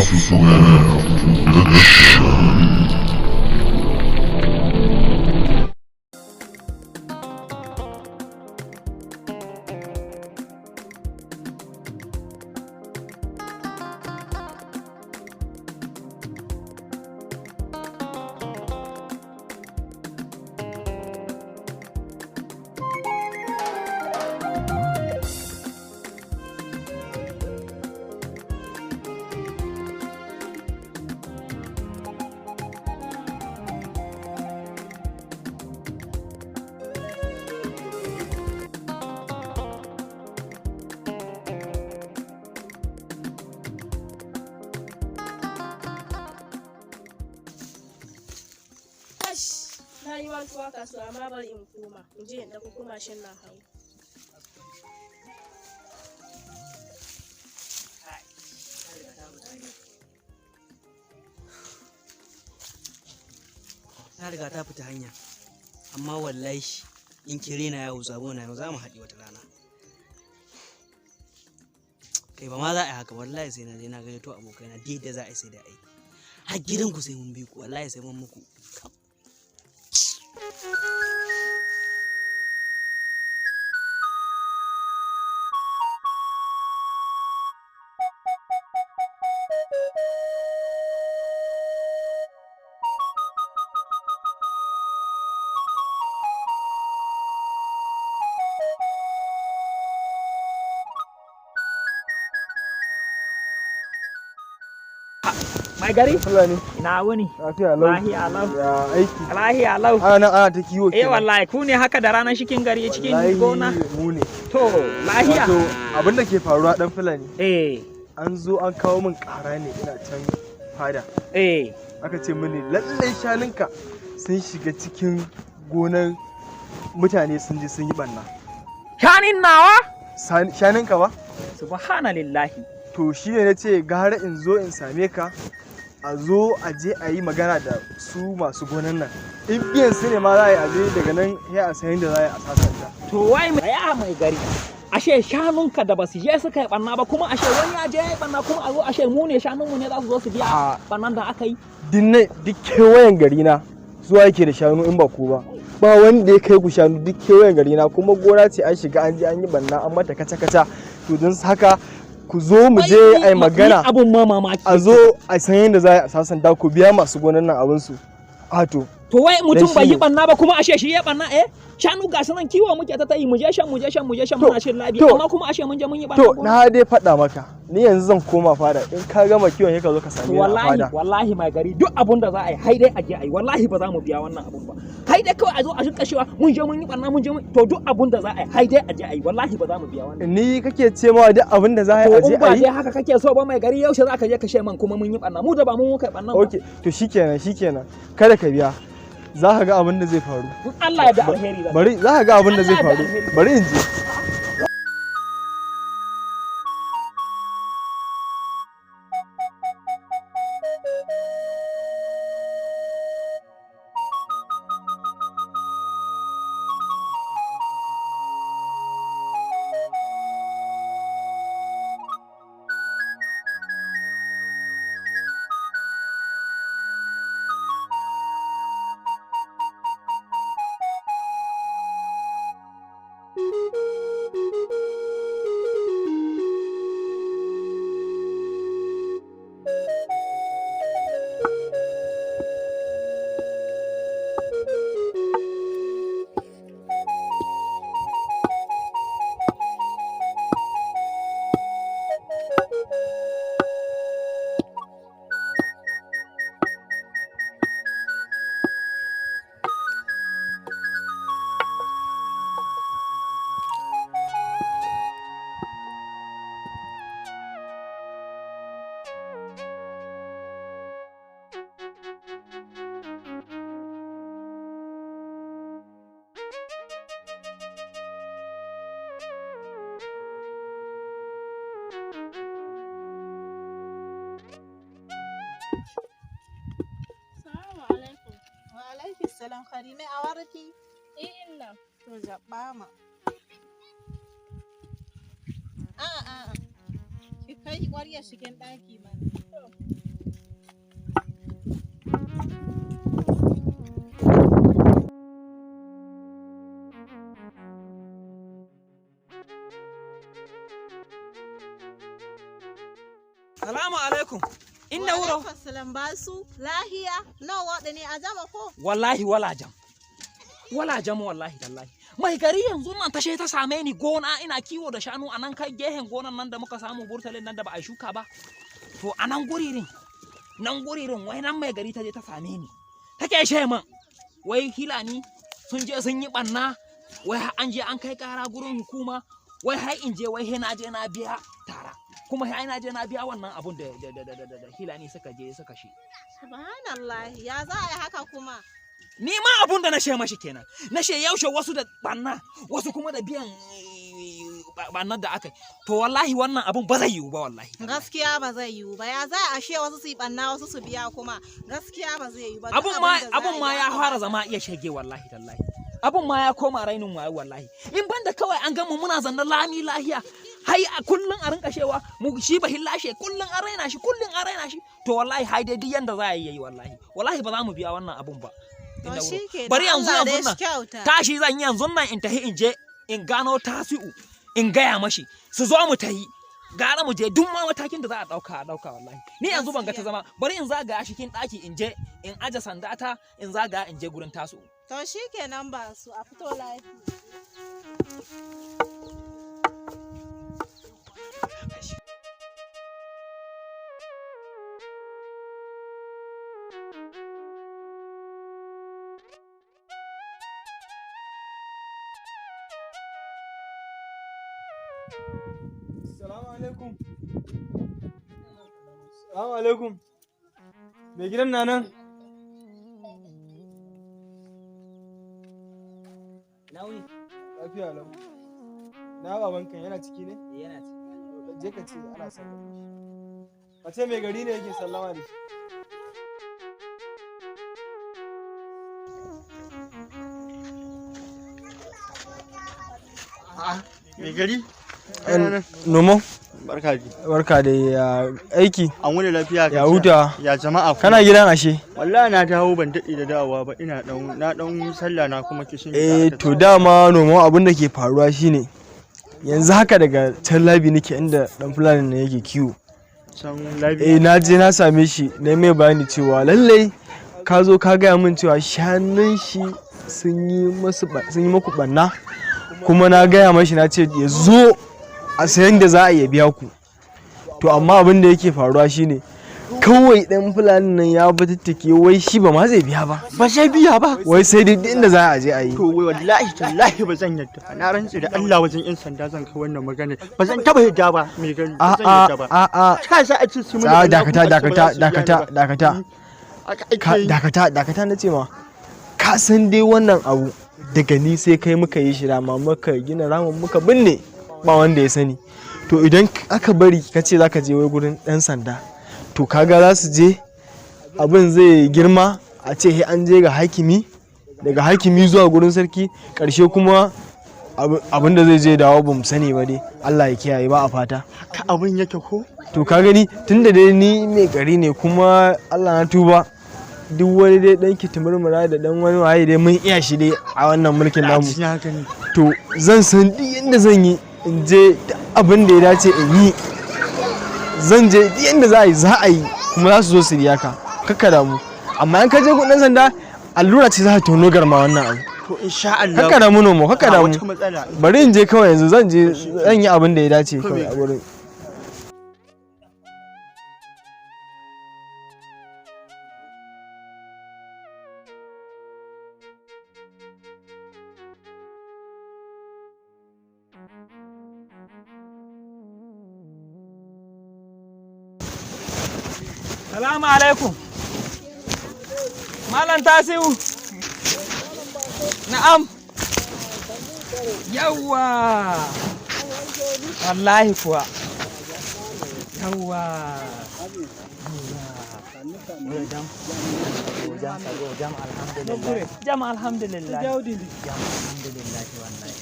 Software Production. Kash, na yi mantuwa kasuwa amma bari in koma, in je in ɗauko mashin na hau. Ta riga ta fita hanya, amma wallahi in kire na yawo sabo na yau za mu haɗi wata rana. Kai, ba ma za a yi haka, wallahi sai na je na gayyato abokaina duk yadda za a yi, sai da ai har gidanku sai mun bi ku, wallahi sai mun muku. Mai gari? Fulani, Ina wuni? lafiya lau. Lahiya lau. Ya aiki. Lahiya lau. Ana nan ana ta kiwo Eh kenan. wallahi ku ne haka da ranar cikin gari cikin Wallahi gona. mu ne. To lahiya. Wato abin da ke faruwa, dan Fulani, Eh an zo an kawo min ƙara ne ina can fada. eh Aka ce mini lallai shanunka sun shiga cikin gonar mutane, sun je sun yi ɓanna. Shanin nawa? Shanunka ba? Subhanallahi. To shi ne na ce gara in zo in same ka, a zo a je a yi magana da su masu gonan nan. In biyan su ne ma za a yi, a je daga nan sai a san yadda za a yi a sasanta. To wai mai ya mai gari. Ashe shanunka da basu je suka yi barna ba, kuma ashe wani ya je ya yi barna, kuma a zo ashe mu ne shanunmu ne za su zo su biya A barnan da aka yi. Dinne duk kewayen gari na zuwa yake da shanu in ba ku ba, ba wanda ya kai ku shanu duk kewayen gari na. Kuma gona ce an shiga an je an yi banna, an mata kaca kaca. To don haka ku zo mu je a yi magana. Ni abun ma mamaki. A zo a san yadda za a yi a sasanta, ku biya masu gonan nan abin su a to. To wai mutum Dan bai shi yi ne. barna ba, kuma ashe shi ya barna? Eh, shanu ga su nan kiwo muke ta tayi, mu je shan, mu je shan, mu je shan, To, muna shin labi, to. amma kuma ashe mun je mun yi barna. To gona. na dai faɗa maka, ni yanzu zan koma fada. In ka gama kiwon sai ka zo ka same ni a Wallahi fada. wallahi mai gari, duk abun da za a yi hai dai a je a yi, wallahi ba za mu biya wannan abun ba. Hai dai kawai a zo a rinka cewa mun je mun yi barna, mun je mun, to duk abun da za a yi hai dai a je a yi, wallahi ba za mu biya wannan. Ni kake ce ma duk abin da za a yi To a je in ba a yi? dai haka kake so ba mai gari, yaushe za ka je ka man kuma mun yi barna, mu da ba mu muka yi barnan ba? Okay, to shikenan, shikenan, kada ka biya, za ka ga abin da zai faru. In Allah ya da alheri za. Bari, za ka ga abin da zai Allah ya da faru. alheri. Bari in je. Salamu alaikum. Wa alaikum salam, Karime, a warti. Eh inna. To jaɓɓama. A'a a'a. Ki kai ƙwaryar cikin ɗaki mana. Salamu alaikum. Inna wuro. Salam basu lahiya no waɗa ne a jama ko? Wallahi wala jam. Wala jam wallahi tallahi. Mai gari yanzu nan tashe ta same ni gona ina kiwo da shanu anan kai gehen gonan nan da muka samu burtalin nan da ba a shuka ba. To anan guririn. Nan guririn wai nan mai gari ta je ta same ni. Take she min wai hilani sun je sun yi banna wai har an je an kai kara gurin hukuma wai har in je wai he na je na biya tara. Kuma har na je na biya wannan abun da da da da da hilani suka je suka shi. Subhanallah, ya za a yi haka kuma? Ni ma abun da na she mashi kenan. Na she yaushe wasu da banna, wasu kuma da biyan bannan da aka yi. To wallahi wannan abun ba zai yiwu ba wallahi. Gaskiya ba zai yiwu ba. Ya za a ashe wasu su yi banna wasu su biya kuma. Gaskiya ba zai yiwu ba. Duk Abun ma abin da za a abun yi ma ya ya fara kamata. zama iya shege wallahi tallahi. Abun ma ya koma rainin wayo wallahi. In banda kawai an gama muna zanna lami lahiya. Hai a kullun a rinka shewa mu shi bahin lashe kullun an raina shi kullun an raina shi. To wallahi hai dai duk yanda za a yi yayi wallahi. Wallahi ba za mu biya wannan abun ba. To Inda wuro. shi kenan, Bari yanzu Allah dai yanzu shi nan. kyauta. Tashi zan yi yanzu nan in tahi in je in gano Tasi'u in gaya mashi su zo mu tahi gara mu je duk ma matakin da za a dauka a dauka wallahi ni yanzu ban ga ta Gaskiya. zama bari in zagaya cikin daki in je in aje sandata in zagaya in je gurin Tasi'u. To shi kenan ba su a fito lafiya. Salamu alaikum. Salamu alaikum. Mai gidan na nan? Na wuni? Lafiya lau. Na babanka yana ciki ne? Eh, yana ci. To, je ka ce ana sallama shi. Ka ce mai gari ne yake sallama da shi. Mai gari? Nomo, Barka ji. barka da ya aiki. An wuni lafiya Ya huta. Ya jama'a kuma. Kana gidan ashe? Wallahi na dawo ban daɗe da dawowa ba ina dan na dan sallah na kuma kishin. Eh to dama nomo abin da ke faruwa shine yanzu haka daga can labi nake inda dan fulani ne yake kiwo. Can labi. Eh na je na same shi na mai bayani cewa lallai ka zo ka gaya min cewa shanun shi sun yi masu sun yi maku banna kuma na gaya mashi na ce ya zo a sayan da za a iya biya ku. To amma abin da yake faruwa shine kawai dan fulanin nan ya batattake wai shi ba ma zai biya ba. Ba sai biya ba. Wai sai dai duk inda za a je a yi. To wallahi tallahi ba zan yadda ba. Na rantse da Allah wajen yan sanda zan kai wannan magana. Ba zan taba yadda ba mai gari. Ba zan A'a yadda ba. a'a Ta za a ci su mun. Tsaya dakata dakata dakata dakata Aka ka ake yi. dakata dakata na ce ma ka san dai wannan abu daga ni sai kai muka yi shi rama muka gina ramin muka binne ba wanda ya sani to idan aka bari ka ce zaka je wai gurin dan sanda to kaga za su je abin zai girma a ce he an je ga hakimi daga hakimi zuwa gurin sarki karshe kuma abin da zai je dawo bamu sani ba dai Allah ya kiyaye ba a fata. Haka abin yake ko? To ka gani tunda dai ni mai gari ne kuma Allah na tuba duk wani dai dan kitimurmura da dan wani waye dai mun iya shi dai a wannan mulkin namu. Na gani. To zan san duk yadda zan yi in je duk abin da ya dace in yi zan je duk yadda za a yi za a yi kuma za su zo su biya ka kakka damu amma in ka je gun dan sanda allura ce za ta tono garma wannan abu. To insha Allah. Kakka damu nomo kakka Ba damu. wata matsala. Bari in je kawai yanzu zan je zan yi abin da ya dace kawai a gurin. Salamu alaikum. Malam Tasiu. Na'am. Yawwa. Wallahi kuwa. Yawwa. Jam alhamdulillah. Jam alhamdulillah. Jam alhamdulillah wallahi.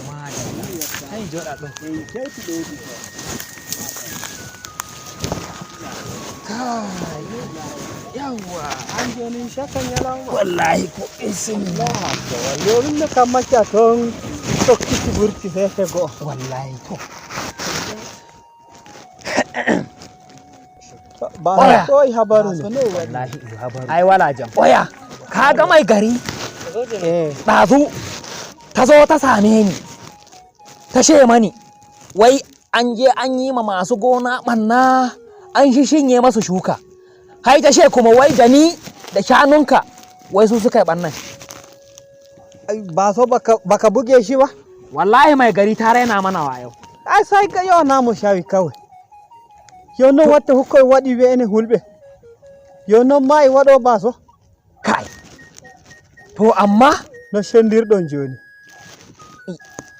Madalla. Ai joda ɗo. Yawwa. An joni shakan yalawma. Wallahi ko bismillah. Yorinno kam macca toon tokkiti ɓurti feete go'o. Wallahi to. Ba Oya. ɗo habaru ne. Wallahi habaru. Ai wala jam. Oya, ka ga mai gari Eh. ɗazu ta zo ta same ni ta ce mani wai an je an yi ma masu gona ɓanna an shishinye masu shuka hai ta ce kuma wai da ni da shanunka wai su suka yi ɓannan. Ba so baka buge shi ba? Wallahi mai gari ta raina mana wayo. Ai sai ka yo namu shawi kawai. Yo non watta hukkoy waɗi weene hulɓe. Yo non ma e waɗo baso. Kai, to amma No sendirɗon joni.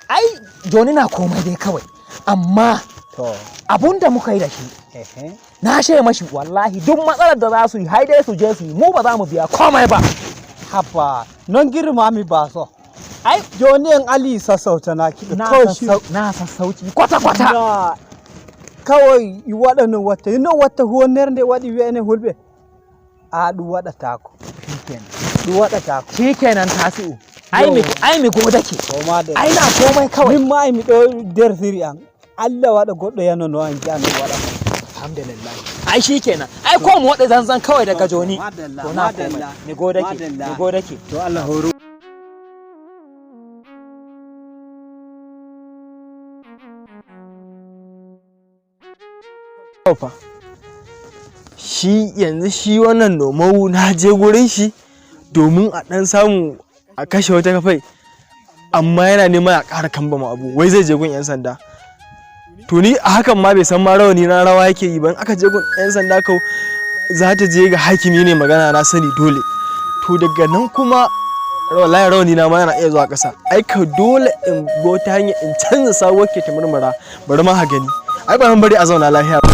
Ai joni na komai dai kawai, amma To. abun da muka yi da shi, Ehe. na she mashi wallahi duk matsalar da za su yi hai dai su je su yi, mu ba za mu biya komai ba. Haba non girmami baso. Ai Joni en ali sassautanaki ɓe na kawai shi. na sassauci kwata kwata. Na kawai i waɗa no watta no watta huwonnere nde waɗi weene hulɓe. A ɗum waɗatako. Ɗum waɗatako. Shikenan Tasi'u, ai mi godake. To madalla. Ai na komai kawai. Min ma emi ɗo nder siri an. Allah waɗa goɗɗo yanono an jiya no waɗa. Alhamdulillah, ai shikenan, ai ko mu waɗe zanzan kawai daga joni. Madalla, To na komai. Madalla, Mi godake. Madalla. Mi godake. To Allah horu. Fa shi yanzu shi wannan nomau na je gurin shi domin a dan samu a kashe wata kafai, amma yana nema ya ƙara kambama abu, wai zai je gun 'yan sanda. To ni a hakan ma bai san ma rawani na rawa yake yi ba. In aka je gun 'yan sanda kau za ta je ga hakimi ne, magana na sani dole. To daga nan kuma wallahi rawani na ma yana iya zuwa ƙasa. Ai ka dole in bi wata hanya in canza sabuwar ke ta murmura. Bari ma ha gani, ai ba zan bari a zauna lafiya ba.